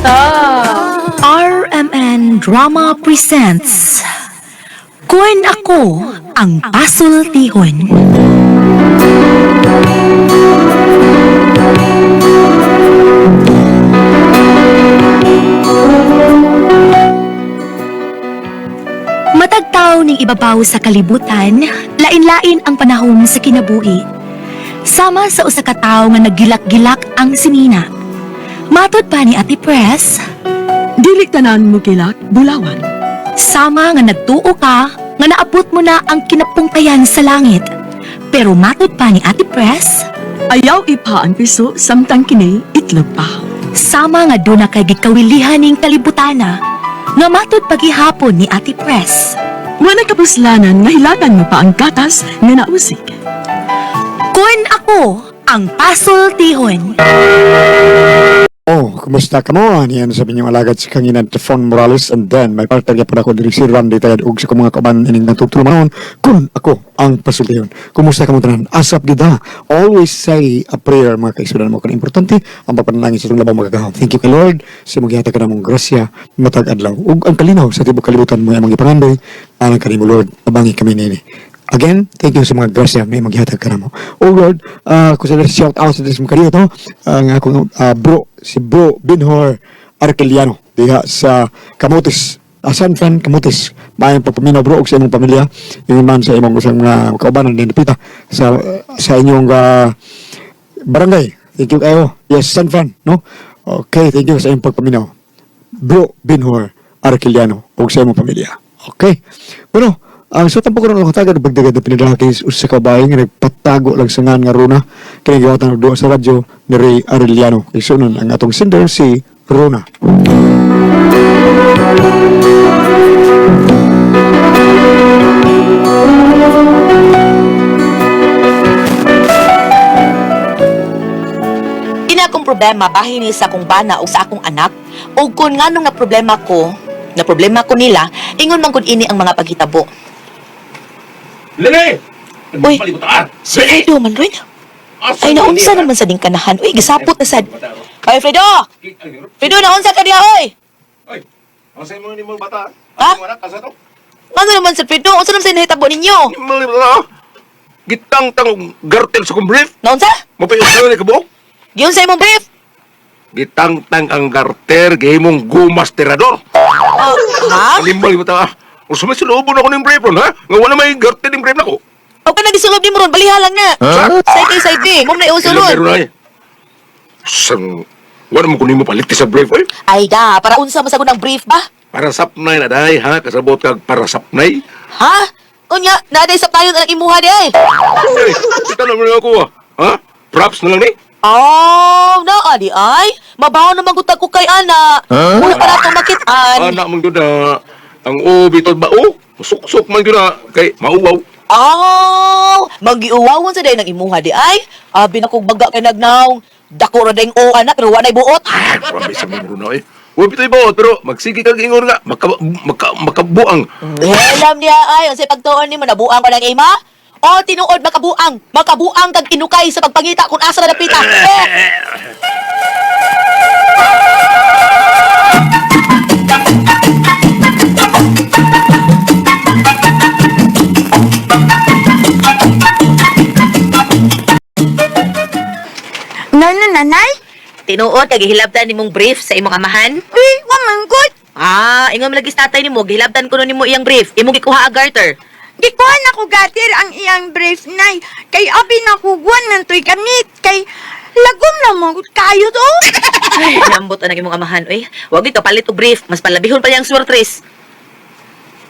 Ta. RMN Drama Presents Kun Ako Ang Pasultihon. Matagtaw ning ibabaw sa kalibutan, lain-lain ang panahon sa kinabuhi. Sama sa usa ka tawo nga naggilak-gilak ang sinina. Matod pa ni Ate Press, Dili tanan mo kilak, bulawan. sama nga nagtuo ka, nga naabot mo na ang kinapungkayan sa langit. Pero matod pa ni Ate Press, Ayaw ipa ang piso, samtang kini itlog pa. sama nga doon na kay gikawilihan ning kalibutana, nga matod pagihapon ni Ate Press. Wala kapuslanan nga hilakan mo pa ang gatas nga nausik. Kun ako ang pasultihon. Oh, kumusta ka mo? Niyan sa inyong alagad si Kanginan Tefon Morales, and then may partner gyapon ako diri si Randy Tayad ug sa akong mga kauban ining natugtulumanon kun ako ang pasultihon. Kumusta ka mo tanan? Asap gid ha. Always say a prayer, mga kaisudan mo, kanang importante ang pagpanalangin sa itong labang magagahom. Thank you kay Lord sa imong gihatag kanamong grasya matag adlaw ug ang kalinaw sa tibok kalibutan mo among gipangandoy alang kanimo, Lord. Tabangi kami niini. Again, thank you sa mga grasya may maghihatag ka namo. Oh Lord, kung sa shout out sa this mga to, ang akong bro, si Bro Binhor Arqueliano, diha sa Camotes, San Fran, Camotes. Maayong pagpaminaw, bro, ug sa imong pamilya, yung man sa imong usang mga kaubanan din pita sa inyong barangay. Thank you kayo. Yes, San Fran, no? Okay, thank you sa imong pagpaminaw. Bro Binhor Arqueliano ug sa imong pamilya. Okay. Bueno, ang sa tampo ko ron ang tagad pagdagad na pinadala kay usa ka babae nga nagpatago lang sa ngan nga runa kini giwatan og duha sa radyo ni Ray Arellano. Kay sunon ang atong sender si Rona. Kini akong problema bahin ni sa akong bana o sa akong anak o kung nganong na problema ko, na problema ko nila, ingon man gud ini ang mga paghitabo. Lili! Uy. Palibot ka! Si Fredo man rin. Ay, naunsa naman sa ding kanahan. Uy, gisapot na sad. Ay, Fredo! Fredo, naunsa ka diha, oy! Ay, ang sa'yo mga nimong bata. Ha? Ang anak, asa to? Ano naman sa Fredo? Unsa naman sa nahitabo ninyo? Nimong bata. Gitang tang gartel sa kong brief. Naunsa? Mapayos na ni kabuok. Giun sa imong brief? Gitang tang ang garter gahimong gumas tirador. Oh, ha? Nimong bata. Usa may sulubon ako ning brief ron, ha? Nga wala may garter ning brief nako. O ka nagisulob ni mo ron, baliha lang na. Ha? Say kay say di, mo na iusulod. Meron ay. Sang wala mo kunin mo palit sa brief oy. Ay da, para unsa masagod ang brief ba? Para sapnay na day, ha? Kasabot kag para sapnay. Ha? Unya, naaday sa payon ang imuha di ay. Ay, kita naman ako, ah. Ha? Props na lang ni. Oh, naa di ay. Mabaho naman gud ko kay ana. Huh? Wala pa nato makitaan. Anak man gyud na ang ubi to ba oh, suksok man gyud na kay mauwaw. Oh, magiuwawon sa day ng imuha di ay. Abi na kog baga kay nagnaong. Dako ra ding o ana pero wa nay buot. Ah, grabe sa mga na eh. Ubi to ibaot pero magsige kag ingon nga maka, maka, makabuang. Alam niya ay unsay pagtuon nimo nabuang ko ng ima? O tinuod makabuang, makabuang kag inukay sa pagpangita kung asa na napita. Eh, Ngano, nanay? Tinuod kag gihilabtan nimong brief sa imong amahan? Uy, wa man gud. Ah, ingon man lagi sa tatay nimo, gihilabtan kuno nimo iyang brief. Imong gikuha ang garter. Gikuha na ko gatir ang iyang brief, nay. Kay abi na kuguan man to'y gamit. Kay lagom na mo gud kayo to. Ay, nambot ang imong amahan, oy. Wag ka palit og brief, mas palabihon pa niyang swertres.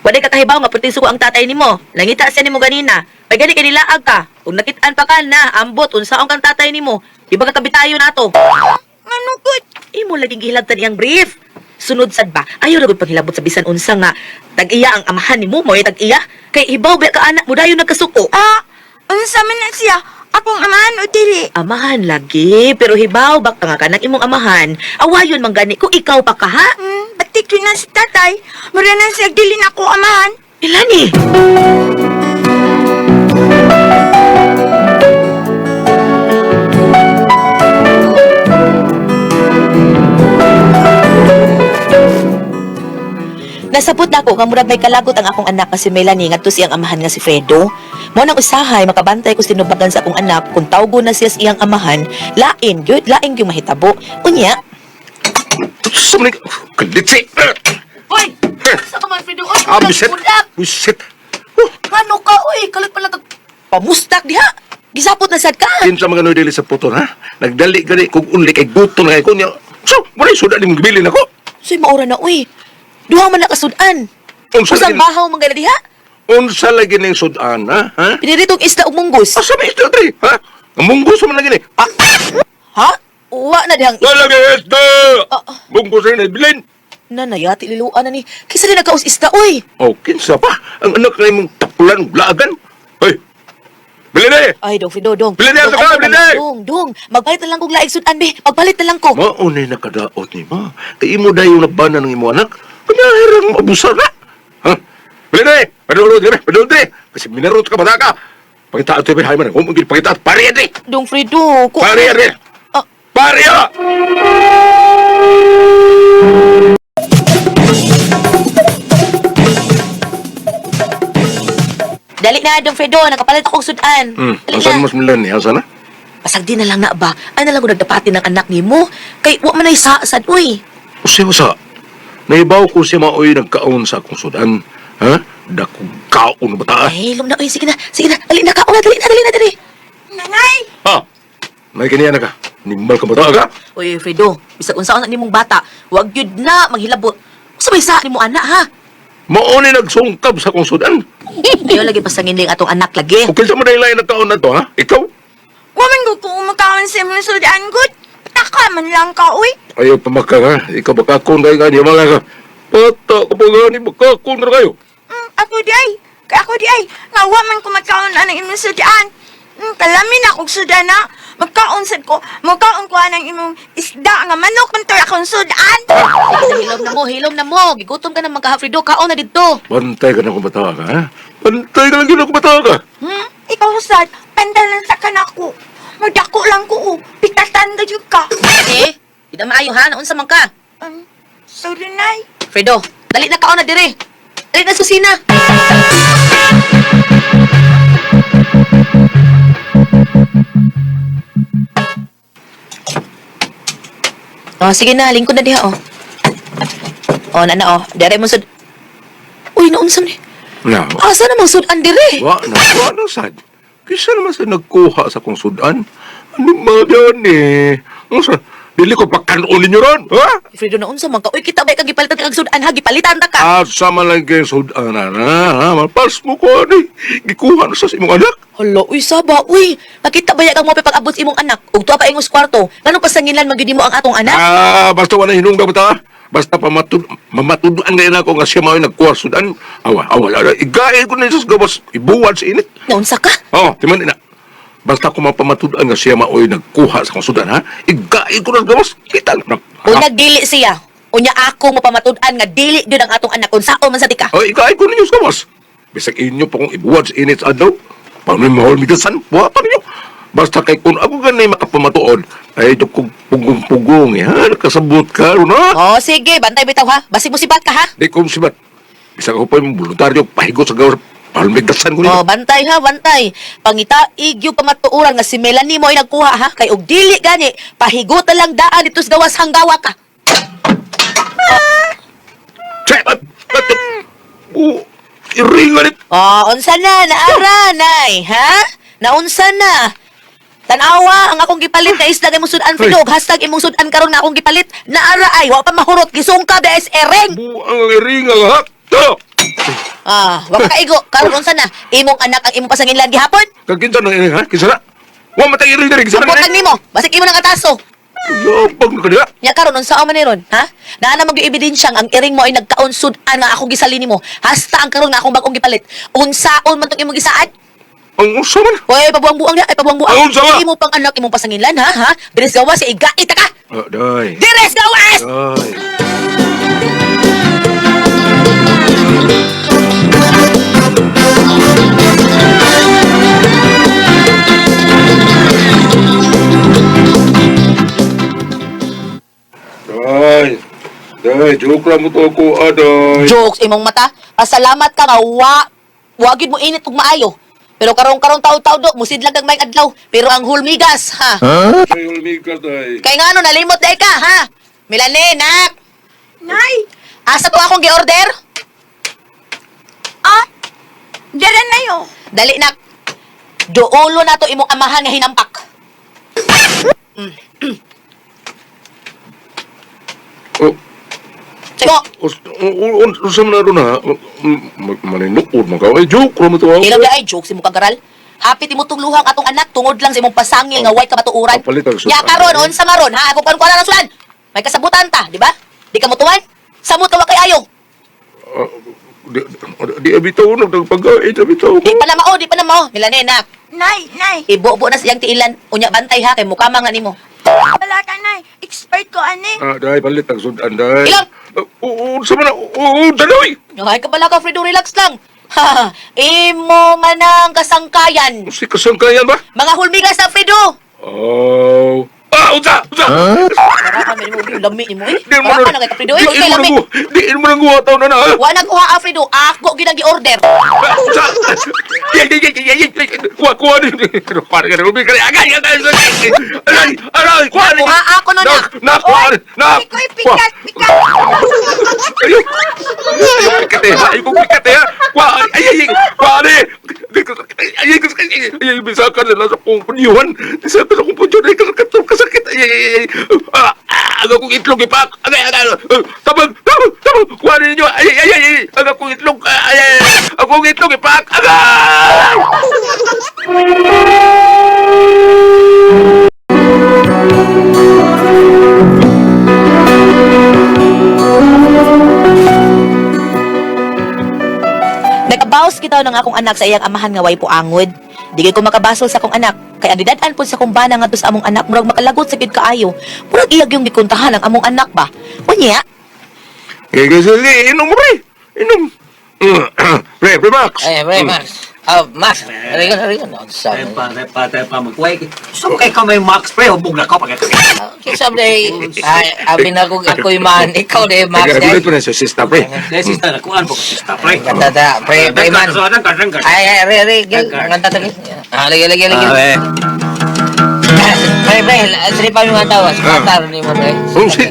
Wala ka kahibaw nga pertiso ko ang tatay nimo. Nangita siya nimo ganina. Pag gani kay nilaag ka, ug nakit-an pa ka na, ambot unsaon kang tatay nimo. Di ba ka kabitayo nato? Ngano gud? Imo laging gihilabtan iyang brief. Sunod sad ba? Ayaw ra gud paghilabot sa bisan unsa nga tag-iya ang amahan nimo mo tag-iya. Kay hibaw ba ka anak mo dayon nagkasuko. Ah, unsa man na siya? Akong amahan o dili? Amahan lagi, pero hibaw ba ka nga kanang imong amahan? Awayon man gani kung ikaw pa ka ha? Batik yun na si tatay. Mura na siya dili na ako amahan. Ilani. Nasabot na ako nga murag may kalagot ang akong anak nga si Melanie ngadto siyang amahan nga si Fredo. Mao nang usahay makabantay ko sinubagan sa akong anak kung tawgo na siya sa iyang amahan, lain gyud, lain gyud mahitabo. Unya, Sa mga kalitsi. Hoy! Sa ka man Fredo? Oy, Ah, bisit. budak! Bisit. Ngano ka oy? Kalit pala kag pamustak diha. Gisapot na sad ka. Kinsa mga noy dili sa puton ha? Nagdali gani kog unli kay gutom na kay kunya. So, wala suda ni mong gibilin ako. Soy maura na oy. Duha man na kasud-an. Unsa Usang lagi bahaw man gani diha. unsa lagi ning sudan ha? Ha? Piniritong isda ug munggus. Asa may isda diri ha? Ang munggo sa man lagi ni. Ah, Ha? Wa na dihang wala lagi isda. Ah, ah. Munggo sa ni bilin. Nanayati liluan na ni. Kisa din nagkaus isda oy. Oh, kinsa pa? Ang anak na imong tapulan ug laagan. Hoy. Bilin eh. Ay, dong, Fido, dong. Bilin Dong, na, ayaw bilin na lang, na! Dong, dong. Magpalit na lang kong laig sudan, be. Magpalit na lang ko. Maunay nakadaot ni ma. Kay imo dayon nabana ng imo anak. Kanya abusar na. Ha? Bilin eh. Padulod diri, padulod diri. Kasi minarot ka bata ka. Pakita ato hay man. Kung pakita pare diri. Dong, Fredo. Ko... Pare diri. Ah. Pare! Dali na, dong, Fredo. Nakapalit akong sudan. Dali Asan na. mas milan ni? Asan na? Pasag di na lang na ba? Ay na lang ko nagdapati ng anak ni mo. Kay, wa man ay sa, sad, uy. Usi usa. Naibaw ko siya maoy nagkaon sa akong sudan. Ha? Dakong kaon ba ta? Ay, hilom na, uy. Sige na, sige na. Dali na ka. Una, dali na, dali na, dali. Nanay! Ha? May kaniya na ka. Nimbal ka ba ta ka? Uy, Fredo. Bisag unsaon na nimong bata. Wag yun na, manghilabot. Usa may sa ni mo anak, ha? Maunay nagsungkab sa akong sudan. Ayaw lagi pasangin atong anak lagi. O kinsa mo dahil nagkaon na to, ha? Ikaw? Waman ko ko umakaon sa imong sudan gud. Taka man lang ka uy. Ayaw pamaka ha? Ikaw bakakon kayo nga niya mga ka. Bata ka pa nga ni bakakon na kayo. Ako di ay. Kay ako di ay. Nga wa man ko magkaon anang imong sudan. Kalamin akong sudan na. Magkaon sad ko. Magkaon ko anang imong isda nga manok man toy akong sudan. Hilom na mo, hilom na mo. Gigutom ka na mga Fredo. Kaon na dito. Bantay ka na kung bata ka, ha? Bantay ka lang yun kung bata ka. Ikaw sad, pandalan sa kanako. Magdako lang ko oh. Pikatan na jud ka. Eh, di na maayo ha, naunsa man ka. Sorry nay. Fredo, dali na kaon na dire. Dali na susina. Oh, sige na, lingkod na diha oh. Oh, na na oh. Dire mo sud. Uy, naunsa man ni? Na, Asa namang sudan dire? wa na sad. Kisa naman sa nagkuha sa kong sudan. Ano mga yan eh? Ano sa, dili ko pagkanoon ninyo ron, ha? Fredo, naunsa man ka? Uy, kita ba kang gipalitan kag sudan ha? Gipalitan ta ka. Asa man lang kayo sudan na, ha? Mapas mo ko, ani. Gikuha na sa imong anak. Hala, uy, saba, uy. Nakita ba ya kang mo pag-abot sa imong anak? Ug tuwa pa ingos kwarto. Nganong pasanginlan man gyud nimo ang atong anak? Ah, basta wala hinungga ba ta? Basta pamatuduan ngayon ako nga siya mao'y nagkuha sudan. Awa, awa, awa. Igain ko na sa gawas, ibuwan sa init. Naunsa ka? Oo, oh, timan na. Basta ko mapamatuduan nga siya mao'y nagkuha sa kong sudan, ha? Igain ko na sa gawas. Kita na. Unya dili siya. Unya ako mapamatud-an nga dili gyud ang atong anak kung sao man sa tika. Oh, igain ko ninyo sa gawas. Bisag inyo pa kong ibuwan sa init sa adlaw. Paano yung mahol migasan? Buha pa ninyo. Basta kay kung ako ganay makapamatuod, ay ito kong pugong-pugong, eh, ha? Nakasabot ka, ano na? Oh, sige, bantay bitaw ha. Basig mo sibat ka ha. Di ko sibat. Bisag ako pa yung voluntaryo, pahigot sa gawas. Paano ko ninyo? Oh, bantay ha, bantay. Pangita igyo pamatuoran nga si Melanie mo ay nagkuha ha. Kay og dili gani, pahigot na lang daan dito sa gawas hanggawa ka. Che! At, at, oh, iringan it! Oh, unsa na naara nay, ha? Naunsa na? Tanawa ang akong gipalit na isda kay imong sudan Fredo, hashtag imong sudan karon nga akong gipalit. Naara ay wa pa mahurot gisungka da ereng. Buang ang iringan, ha? To! Ah, wa ka kaigo. Karon unsa na? Imong anak ang imong pasanginlan gihapon? Kag kinsa nang iring, ha? Kinsa na? Wa matay iring diri, kinsa na Putang nimo, basig imo nang ataso. Yabang na kanila. Nya karon unsa man ni ron, ha? Naa na magyud ebidensyang ang iring mo ay nagkaon sudan nga akong gisali nimo. Hasta ang karon nga akong bagong gipalit. Unsaon man tong imong gisaad? Ang unsa man? Hoy, pabuang-buang niya, ay pabuang-buang. Ang unsa man? Imo pang anak imong pasanginlan, ha? Ha? Dires gawas igait ta ka. Ah, day. Dires gawas! Day. Day. Day, Day, joke lang mo to ako, aday. Jokes imong mata. Pasalamat ka nga wa gyud mo init ug maayo. Pero karong-karong taw-taw do, musidlag kag may adlaw. Pero ang hulmigas, ha? Ay, hulmigas, day. Kay ngano nalimot day ka, ha? Milane, nak. Nay! Asa to akong gi-order? Ah! Dara na yo. Dali nak. Duolo na to imong amahan nga hinampak. Oh, Sige, unsa man na ron, ha? Maninukod man ka. Ay, joke lang mo to ako. Ilaw ay jokes imong kagaral. Hapit imo tong luhang atong anak tungod lang sa imong pasangil nga way kamatuoran. Oh, palit ang sudan. Ya karon unsa maron ha? Ako karon kuha na sudan. May kasabutan ta, di ba? Di ka motuman? Samot ka wa kay ayo. Ah, di, di, bitaw, nagpagkain, bitaw. Di pa na mao, di pa na mao. Milane nak. Nay, nay. Ibubo na siyang tiilan. Unya bantay ha kay mukha man nga nimo. Wala ka, nay. Expert ko, ani. Ah, day, palit ang sudan, day. Ilang? Oo, unsa man na, oo, daloy! Ay kabala ka Fredo, relax lang. Ha, imo man ang kasangkayan. Si kasangkayan ba? Mga hulmigas na Fredo. Oh. Ah, unsa! Unsa! Para ka mo lami nimo eh. Di mo Para ka na kay Fredo eh, Di kay mo lami. na Di mo na guwa taon na na. Wa na kuha Fredo, ako gid ang gi-order. Ah, unsa! Yay, yay, yay, yay, yay, yay. Kuha, kuha ni. Para ka rubi ka. Agay, agay, agay. Aray, aray, kuha ni. Kuha ako nun, Na, na, kuha ni. Na. Ikoy, pikat, pikat. Ayaw. Ayaw, pikat eh. Ayaw kong pikat eh. ha. Kuha, ay, ay, ay, kuha ni. Ay, ay, ay, ay, bisa ka na sa kong punyuhan. Bisa ka sa kong punyuhan. Ay, kasakit, kasakit. Ay, ay, ay, ay. Ah, ah, ang akong itlog ipak. Agay, agay. Tabang, tabang, tabang. Kuha ninyo. Ay, ay, ay, ay. Ang akong itlog. Ay, ay, ay. Ang akong itlog ipak. Agay! Nagabaos kita ng akong anak sa iyang amahan nga way puangod. Di kay ko makabasol sa akong anak. Kay ang didad-an pod sa akong bana ngadto sa among anak murag makalagot sa gid kaayo. Murag iyag yung gikuntahan ang among anak ba. Unya, Kaya kasi, inom mo, pre. Inom. Pre, pre, Max. Ay, pre, Max. Ah, Max. Arigon, arigon. Oh, sabi. Tayo pa, tayo pa, tayo pa. Magkuhay. Gusto mo kay ka may Max, pre. Hubog na ka. Pag Kinsa ba ay, abi na ko ako'y man. Ikaw de, Max. Teka, Day. gulit po na sa sista, pre. Dahil sista, nakuhaan po. Sista, pre. Ganda ta, pre, pre man. Dangkar, dangkar. Ay, ay, re, re, gil. Ganda ta, gil. Ah, lagi, lagi, lagi. Ah, eh. Pre, pre, sili pa yung mga tawa. Sikatar ni mo, pre. Unsi,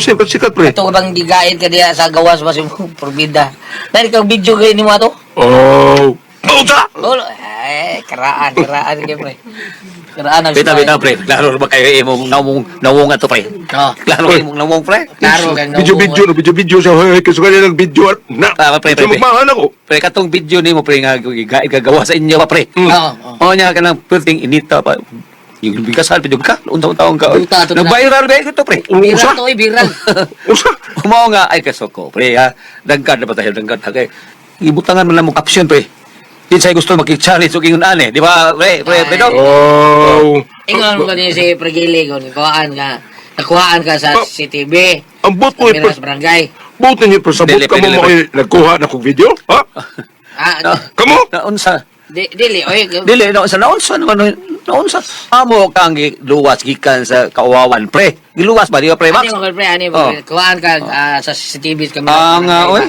sikat, sikat, pre. Ito bang gigain ka diya sa gawas ba si Probida. Dahil kang video kayo ni mo ato? Oh. Oh, sa! Oh, ay, karaan, karaan kayo, pre. Karaan ang Bita, sabay. bita, pre. Klaro ba kayo imong nawong, nawong ato, pre? Oh, Klaro imong nawong, pre? klaro kang Video, video, no, video, video siya. Hey, kasi kanya ng video. Na, Ah, pre, pre, pre. Magmahan ako. Pre, katong video nimo, pre, nga gigain kagawa sa inyo pa, pre. Oo, oo. Oo niya ka ng perting inita pa. Yung bigasan, pa ka. Unta-untaon ka. Unta, ato na. Nag-viral ba ito, pre? Viral to, eh, viral. Usa! Mao nga, ay kasoko, pre, ha? Dangkad na ba tayo? Dangkad ha? Kay, ibutangan man lang mo caption, pre. Di sa'yo gusto makik-challenge o ingon ane. Di ba, pre, pre, pre, dog? Oh. Ingon ko din si Pregili ko, kuhaan ka, nakuhaan ka sa Oh. CCTV. Ang bot ko, Kamera sa barangay. Bot ninyo, pre, sabot Dili, ka mo dili, mo pre. kayo nagkuha na kong video? Ha? Ah, No. Kamo? Naunsa. dili, oy. Dili, naunsa, naunsa naman, naunsa. Amo kang giluwas gikan sa kauwawan, pre. Giluwas ba, di ba, pre, Max? Ani mo pre, ani mo. Oh. Kuhaan ka ah, sa CCTV sa kamera. Ah, nga, oy.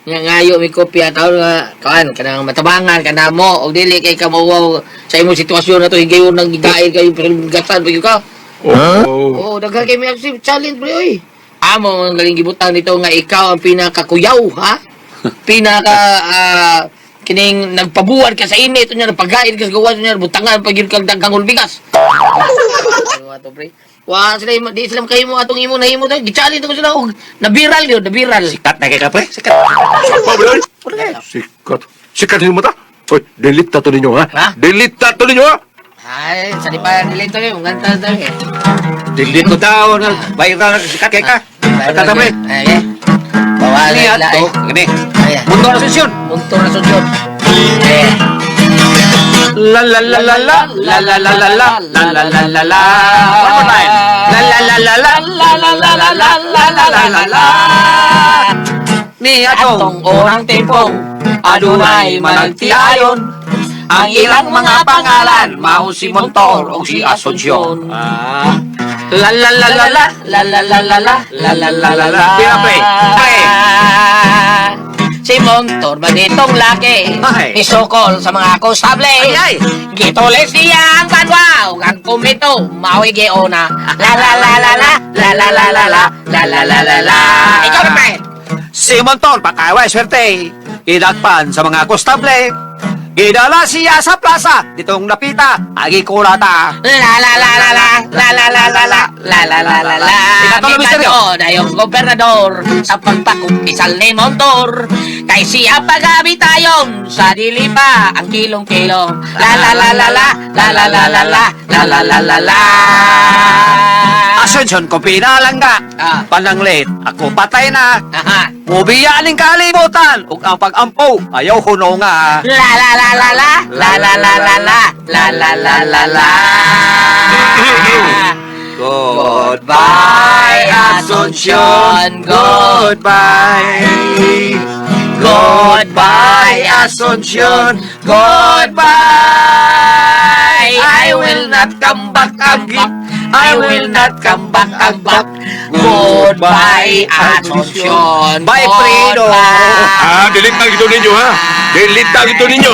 Nga ngayo may kopya taon nga kuhaan kanang matabangan kanamo og dili kay kamuwaw sa imong sitwasyon na to higayon nang gigain kayo pero gatan pa gyud ka. Oh. Oh, daghan kay may active challenge pre oy. Amo ang galing gibutang nito nga ikaw ang pinakakuyaw ha. Pinaka ah, kining nagpabuwad ka sa init unya nagpagain ka sa gawas unya butangan pa gyud kag daghang hulbigas. Ano ato pre? Wa sila di sila kayo mo atong imo nahimo to. Gi-challenge ko sila og nabiral yun, nabiral. Sikat na kay ka, pre. Sikat. Pa, pre? Sikat. Sikat ninyo mata? Hoy, delete na to ninyo, ha? Ha? Delete na to ninyo, ha? Ay, sa di pa delete to yung ganta to eh. Dili ko daw, na viral na sikat kay ka. Sikat ka, pre. Ay, eh. Bawal Ini la. ato, gini. Ay. Mundo na sesyon. Munto na sudyon. Eh. La la la la la la la la la la la la la la la. One more time. La la la la la la la la la la la la la la la. Ni atong unang tempong adunay managtiayon ang ilang mga pangalan mao si Montor o si Asuncion. Ah. La la la la la la la la la la la la la la la. Tira, pre. Pre. Si Montor manitong laki. Ay. Isukol sa mga konsable. Ay, ay. Gitulis niya ang banwa ug ang kumito mao'y giuna. La la la la la la la la la la la la la la la. Ikaw na, pre. Si Montor, pakaway, swerte. Gidagpan sa mga kostable. Gidala siya sa plaza. Ditong napita, agi kurata. La la la la la la la la la la la la la la la. Ikatlo, misteryo. Dayong gobernador sa pagpakumpisal ni Montor. Kay siya pagabi tayon sa dili pa ang kilong-kilong. La la la la la la la la la la la la la la la. Asunsyon ko pinalangga. Ah. Pananglit, ako patay na. Aha. Mubiya ning kalibutan ug ang pag-ampo ayaw huno nga. La la la la la la la la la la la la la la la. Goodbye, Asunsyon. Goodbye. Goodbye, Asunsyon. Goodbye. I will not come back again. I will not come back again. Goodbye, Asunsyon. Bye, Fredo. Ah, delete na ito ninyo, ha? Delete na ito ninyo.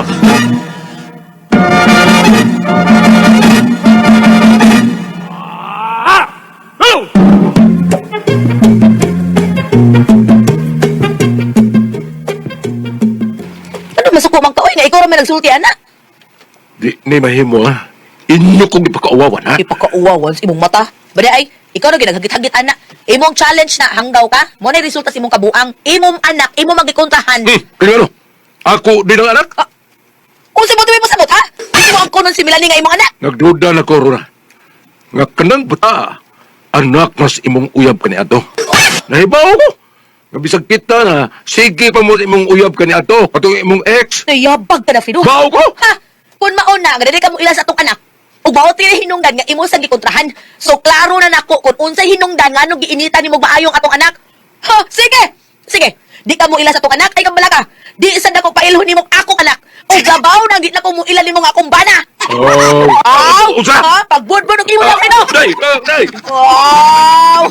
Ano masuko man ka oy nga ikaw ra may nagsulti ana. Di ni mahimo, ha? Inyo kong ipakauwawan, ha? Ipakauwawan sa imong mata. Bali ay, ikaw na ginaghagit-hagit ana. Imong challenge na hanggaw ka, mo na resulta sa imong kabuang. Imong anak, imong magikontrahan. Kaya ano? Ako din ang anak? Kung sa mo tuwi mo sabot ha? Di mo ang kunon si Melanie nga imong anak. Nagduda na ko, Rona. Nga kanang bata, anak mas imong uyab kani ato. Nahibaw ko. Nga bisag kita na, sige pa mo sa imong uyab kani ato. Katong imong ex. Nayabag ka na, Fido. Bao ko! Ha? Kung mauna, nga dili ka mo ila sa atong anak. Ug mao tini hinungdan nga imo sa gikontrahan. So klaro na nako kung unsay hinungdan nganong giinitan nimo maayong atong anak. Ha, sige. Sige. Di ka mo ila sa atong anak ay kambala ka. Di sad nako pailhon nimo akong anak. Ug labaw nang di nako mo ila nimo nga akong bana. Oh. Aw! Usa! Ha? Pagbudbud og imo lang Fido. Day! Ah, Day! Wow!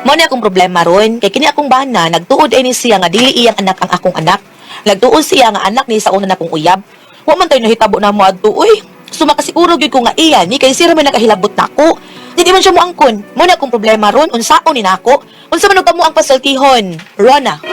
Mo ni akong problema ron, kay kini akong bana, nagtuod ay ni siya nga dili iyang anak ang akong anak. Nagtuod siya nga anak ni sa una na kong uyab. Wa man tayo nahitabo na mo adto, uy. Sumakasiguro gyud ko nga iya ni kay sira may nakahilabot nako. Di man siya moangkon. Mo ni akong problema ron, unsaon ni nako? Unsa man og kamo ang pasultihon? Rona.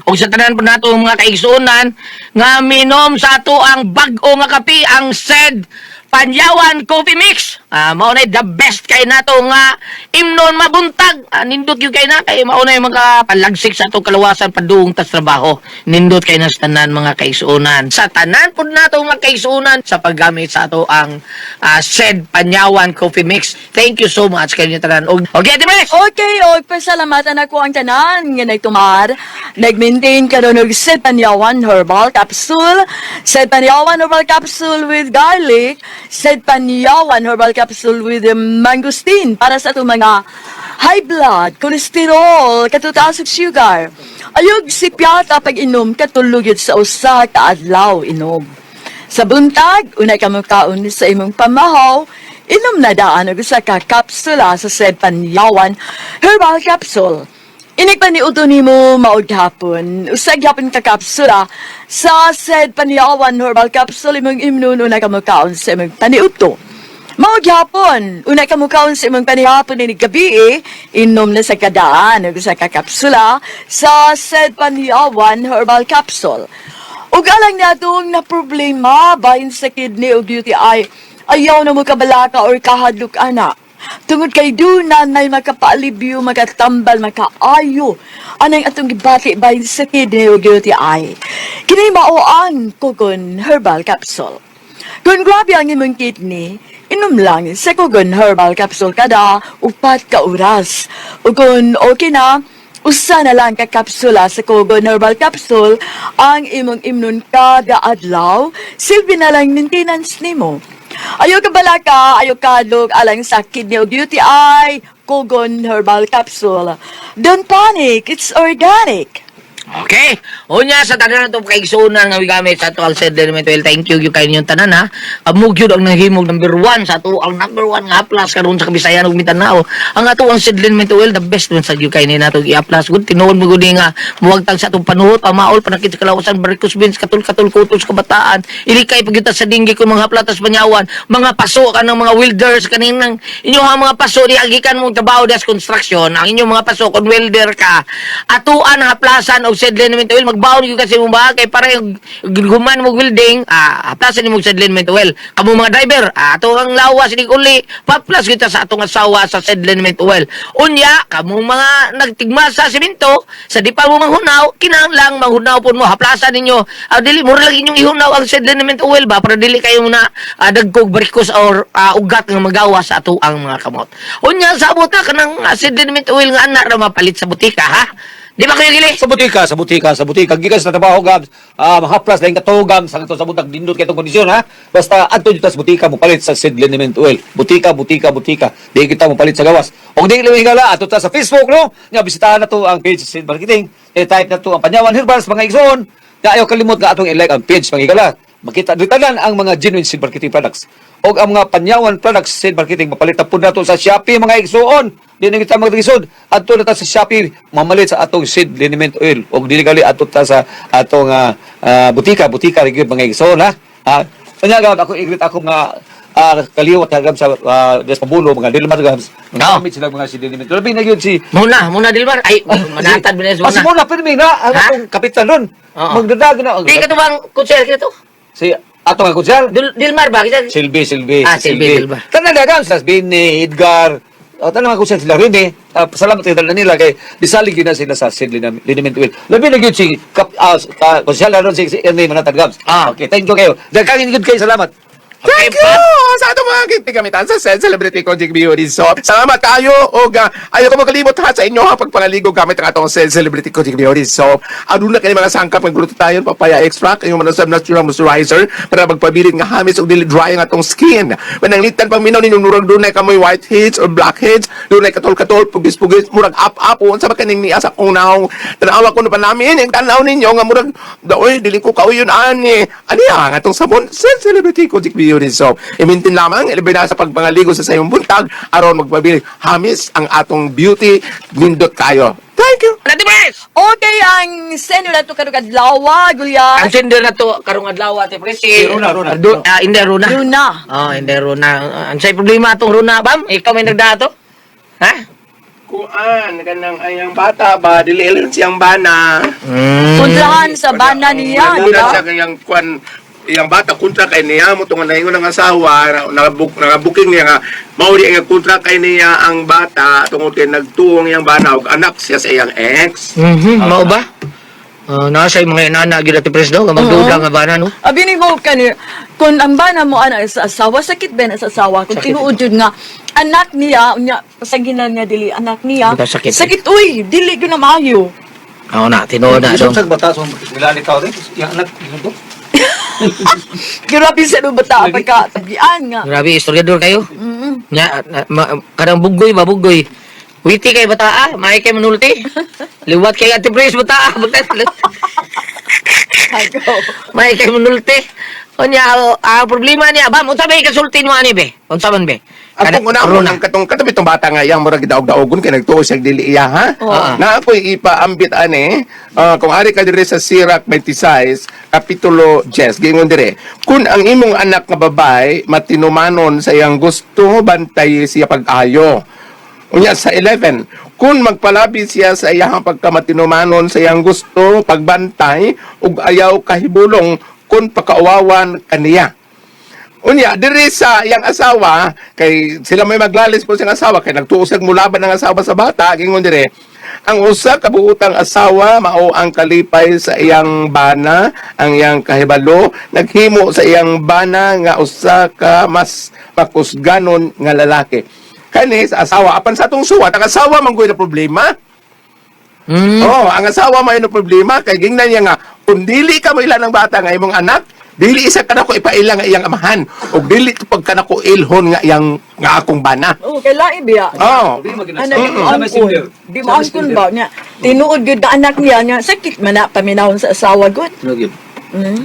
Og sa tanan po nato mga kaigsuonan nga minom sa ato ang bag-o nga kape ang said Panyawan Coffee Mix. Ah, mao na the best kay nato nga imnon mabuntag. Ah, nindot gyud kay na kay mao na mga palagsik sa atong kalawasan padung tas trabaho. Nindot kay na sa tanan mga kaigsuonan. Sa tanan pud nato mga kaigsuonan sa paggamit sa ato ang said Panyawan Coffee Mix. Thank you so much kay tanan. Og okay, Ate Maris. Okay, og pasalamatan ako ang tanan nga nagtumar. Nag-maintain karon og Sepanyawan Herbal Capsule, Sepanyawan Herbal Capsule with garlic, Sepanyawan Herbal Capsule with mangosteen para sa atong mga high blood, cholesterol, katutaas ug sugar. Ayog si Piata pag inom katulog yun sa usa ka adlaw inom. Sa buntag, unay ka kaon sa imong pamahaw, inom na daan og usa ka kapsula sa Sepanyawan Herbal Capsule. Inig pa ni uto nimo maog hapon. Usa gyapon ka kapsula sa Sepanyawan Herbal Capsule imong imnon unay ka kaon sa imong paniudto. Mao gyapon, unay ka mukaon sa imong panihapon ni gabi, eh, inom na sa kadaan og usa ka kapsula sa Sepanyawan Herbal Capsule. Ug alang natong na problema bahin sa kidney o UTI, ayaw na mo kabalaka or kahadlok ana. Tungod kay duna nay makapaalibyo, makatambal, makaayo anang atong gibati bahin sa kidney o UTI. Kini mao ang Kugon Herbal Capsule. Kung grabe ang imong kidney, inom lang sa Kugon Herbal Capsule kada 4 ka oras. Ug kung okay na, usa na lang ka kapsula sa Kugon Herbal Capsule ang imong imnon kada adlaw, silbi na lang maintenance nimo. Ayaw ka balaka, ayaw kadlok alang sa kidney ug UTI, Kogon Herbal Capsule. Don't panic, it's organic. Okay. Unya sa tanan nato kaigsuonan nga gigamit sa ato ang said well, thank you gyud kay ninyong tanan ha. Amo gyud ang nahimog number 1 sa ato ang number 1 nga haplas karon sa Kabisayan ug Mindanao. Ang ato ang Seed Liniment Oil, the best one sa gyud kay ni nato i-aplas gud, tinuod mo gud ni nga muwagtag sa atong panuhot, pamaol, panakit sa kalawasan, varicose veins, katul-katul kutol sa kabataan, ilikay pagyuta sa dinggi kung mga haplatas banyawan, mga paso kanang mga welders kaninang inyong mga paso di agikan mong trabaho das construction, ang inyong mga paso kung welder ka, atuan haplasan og seed liniment oil, magbaon gyud kasi mong baha kay para yung guman mo welding, haplasan nimo og seed liniment oil. Kamo mga driver, ato ang lawas inig uli, paplas gyud ta sa atong asawa sa seed liniment oil. Unya kamo mga nagtigma sa simento, sa di pa mo manghunaw, kinahanglang manghunaw pud mo, haplasan ninyo. Dili mura lang inyong ihunaw ang seed liniment oil ba para dili kayo na dagkog varicose or ugat nga magawa sa ato ang mga kamot. Unya sabot na kanang seed liniment oil nga anak ra mapalit sa butika ha. Di ba, Kuya Gili? Sa butika, sa butika, sa butika. Gikan sa trabaho, Gabs. Mahaplas lang kato, Gabs. Sa sa butak, dindot kay itong kondisyon, ha? Basta, adto dito sa butika, mo palit sa seed liniment oil. Butika, butika, butika. Di kita mo palit sa gawas. Og di lang higala, adto ta sa Facebook, no? Nya, bisitahan na to ang page sa Seed Marketing. I-type na to ang Panyawan Herbals, mga igsoon. Nya, ayaw kalimot nga atong i-like ang page, mga higala. Makita dito tanan ang mga genuine seed marketing products. Og ang mga Panyawan products seed marketing mapalit na pud nato sa Shopee, mga igsoon. Di na kita maglisod. Adto na ta sa Shopee mamalit sa atong seed liniment oil. Og dili gali adto ta sa atong butika, butika rin gyud, mga igsoon ha. Unya gab ako i-greet ako nga kaliwat gab sa Des Pabulo, mga Dilmar gab. Oo. Gamit sila mga seed liniment. Labi na gyud si Muna, muna Dilmar. Ay, manatad mo na Ah, si muna. Mona pirmi na ang Ha? atong kapitan ron. Oo. Magdadag na. Di ka to bang kutsel ka to? Si atong nga kutsel. Dilmar ba? Kita Silbi, Silbi. Ah, si Silbi, Silbi. Tanan na gam sila Bini, Edgar. O, tanan mga kutsel sila rin eh. Salamat kay tanan nila kay disalig yun na sila sa Sid Liniment Oil. Labi na gyud si kap kutsel na ron si Ernie Manatad Gams. Ah. Okay, thank you kayo. Dagkangin gyud kayo, salamat. Okay, Thank you! Sa atong mga gamitan sa Sen Celebrity Kojik Beauty Soap. Salamat kayo og ayaw ko makalimot ha sa inyo ha pagpangaligo gamit ang atong Sen Celebrity Kojik Beauty Soap. Aduna kini mga sangkap ng glutathione, papaya extract, inyong manasab natural moisturizer para magpabilin nga hamis og dili dry ang atong skin. Pananglitan pang minaw ninyo nurag dunay kamoy whiteheads or blackheads, dunay katol-katol, pugis-pugis, murag up-up unsa ba kaning niya sa akong naong. Tanawa ko na pa namin ang tanaw ninyo nga murag daoy dili ko kauyon ani. Ani ang atong sabon Sen Celebrity Kojik Beauty Soap. I-maintain lamang ilabi na sa pagpangaligo sa sayong buntag aron magpabili hamis ang atong beauty nindot kayo. Thank you. Nati Pres! Okay, ang sender na to karong adlaw, Gulya. Ang sender na to karong adlaw ate Pres. Si Runa, Runa. Hindi Runa. Runa. Oh, hindi Runa. Ang say problema atong Runa, bam? Ikaw may nagdaa to? Ha? Kuan kanang ayang bata ba dili lang siyang bana. Kontrahan sa bana niya, di ba? Siya kayang kuan iyang bata kontra kay niya mo tungan na ingon ang asawa nagabuk nagabuking niya nga mao di nga kontra kay niya ang bata tungod kay nagtuong iyang bana og anak siya sa iyang ex. Mao ba? Nasa yung mga inana gyud ate Pres do, nga magduda nga bana no. Abi ni mo kani kung ang bana mo ana sa asawa, sakit ba na sa asawa kung Sakit. tinuod jud nga anak niya, unya pasaginan niya dili anak niya. Di ba sakit, eh? Sakit uy, dili gyud na maayo. Oo na, tinuod na Isang dong. sa bata so nilalit ka rin. Yang anak ito. Grabe sa bata pagka tabian nga. Grabe, istoryador kayo. Nya, kanang buggoy ba, buggoy. Witi kay bata ah, maay kay manulti. Liwat kay ate Pres bata ah. May kay manulti. Unya, problema niya, bam, unsa ba kasulti mo ani be? Unsa man be? Atong una mo nang katong katabi tong bata nga iyang murag gidaog-daogon kay nagtuo siya dili iya ha. Oo. Na ako'y ipaambit ani, kung ari ka diri sa Sirach 26 kapitulo 10 giingon dire, kun ang imong anak nga babae matinumanon sa iyang gusto bantay siya pag-ayo. Unya sa 11, kung magpalabi siya sa iyang pagkamatinumanon sa iyang gusto pagbantay ug ayaw kahibulong kun pakauwawan kaniya. Unya, diri sa iyang asawa, kay sila may maglalis po siyang asawa, kay nagtuo siyang mulaban ang asawa sa bata, gingon dire, ang usa ka buutang asawa mao ang kalipay sa iyang bana, ang iyang kahibalo, naghimo sa iyang bana nga usa ka mas makusganon nga lalaki. Kani sa asawa, apan sa atong suwat, ang asawa man na problema. Oh, ang asawa may no problema kay gingnan niya nga kung dili ka mo ilan ng bata nga imong anak, Dili isa kanako ipaila nga iyang amahan ug dili to pag kanako ilhon nga iyang nga akong bana. Oh, kay lain biya. Oh. Ano, di mo angkon. Di mo angkon ba niya? Tinuod gyud na anak niya niya. Sakit man na paminahon sa asawa gud.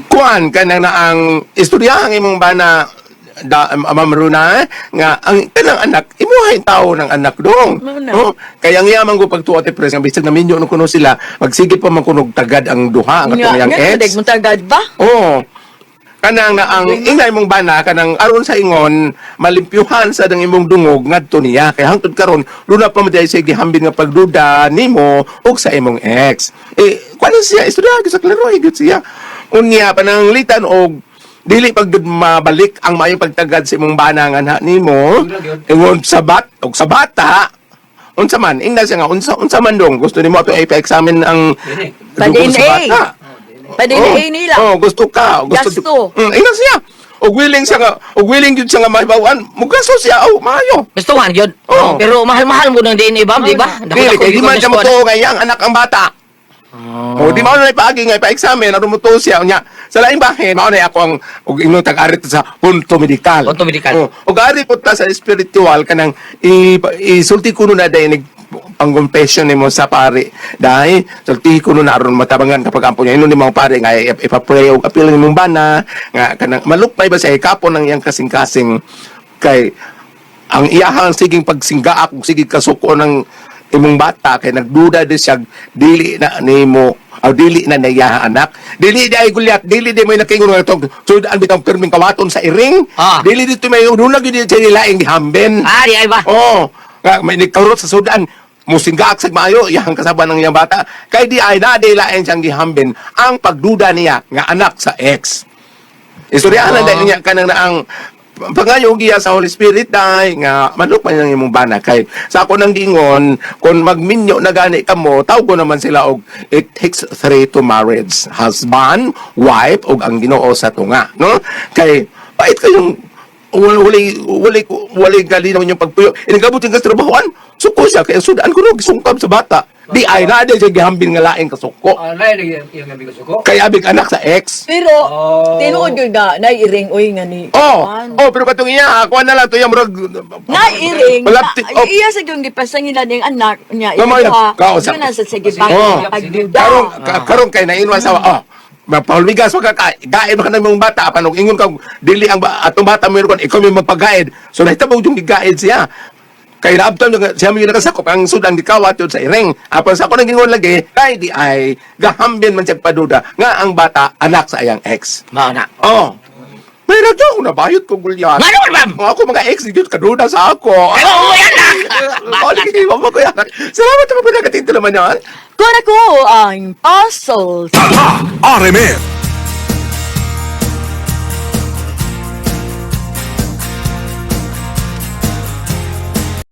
Kuan kanang na ang istoryahang imong bana da Ma'am Runa nga ang kanang anak imuhay tao ng anak dong. Mao na. Oh, kaya ang yaman ko pagtuo ti pres nga bisag naminyo no kuno sila magsige pa man kunog tagad ang duha ang Nga, katong iyang nga, ex. mo tagad ba? Oo. Kanang na ang ingay mong bana kanang aron sa ingon malimpyuhan sa dang imong dungog ngadto niya kay hangtod karon duna pa man diay siya gihambin nga pagduda nimo ug sa imong ex. Eh kuan siya istorya gyud sa klaro gyud siya. Unya pananglitan og dili pag gud mabalik ang maayong pagtagad sa imong bana nga anha nimo ingon sa bat og sa bata unsa man ingna siya nga unsa unsa man dong gusto nimo ato ipa-examine ang dugo sa Pa-DNA. bata. Pa-DNA nila. Oh, gusto ka. Gusto. Gasto. Ingnan siya. Og willing siya nga, og willing gyud siya nga mahibawan, mugasto siya. Oh, maayo. Gustuhan yun. Oo. Pero mahal-mahal mo ng DNA ba, di ba? Dili kay di man siya motuo nga iyang anak ang bata. Oh, di mao na ipaagi nga ipa-examine aron motuo siya unya. Sa laing bahin, mao na ako ang og ingnon tag-ari ta sa punto medikal. Punto medikal. Oh, og ari po ta sa spiritual kanang isulti kuno na dahil nag pangconfession nimo sa pari dahil sulti kuno na aron matabangan kapag ampo niya inon ni mga pari nga ipapray og apil nimong bana nga kanang malupay ba sa ikapon ng iyang kasing-kasing kay ang iyahang siging pagsinggaak ug sige kasuko ng imong bata kay nagduda di siya dili na nimo aw dili na naiyaha anak dili di ay gulyat dili di mo nakingon nga tong sudan bitong pirming kawaton sa iring dili dito may duna gyud siya laing gihamben. Ah, di ay ba? Oh, nga may nagkarot sa sudan musinggaak sa maayo iyang kasaba ng iyang bata kay di ay na di laing siyang gihamben ang pagduda niya nga anak sa ex. Istoryahan na dahil niya kanang na ang pangayo giya sa Holy Spirit dahil nga malupay ng imong bana kay sa ako nang giingon kung magminyo na gani kamo tawag ko naman sila og it takes three to marriage, husband, wife ug ang Ginoo sa tunga, no? Kay pait kayong wala wala wala galinaw inyong pagpuyo inigabot yung trabahoan suko siya kay ang sudan ko no gisungkab sa bata di ay na di siya gihambin nga laing kasuko kay abig anak sa ex. Pero tinuod gyud nga naiiring oy nga ni. Oh, Kuan. oh, pero katong iya, kuha na lang to iya murag Naiiring. Malapti, oh. Iya sa yung gipasangilan niyang anak niya. Mamaya, Iya, kausap. Yun ang sa sige ba. Oh. Pagduda. Karon karon kay nainwa sa oh. Mapahulmigas wag ka gaid ka ng imong bata apan og ingon ka dili ang atong bata mo kon ikaw may magpagaid. So nahitabo yung gigaid siya. Kay naabtan yung siya mo yung nakasakop ang sudan gikawat yun sa iring. Apan sa ako nang gingon lagi kay di ay gahambin man siya paduda nga ang bata anak sa iyang ex. Mao na. Oh. May radyo ako nabayot ko gulyan. Ngano man, ma'am? Mga ako mga ex, di kaduda sa ako. Ay, oo, yan na. Oh, lagi, mama ko yan. Salamat sa mga pinagatinto naman yan. Kuan ako ang puzzle. RMN.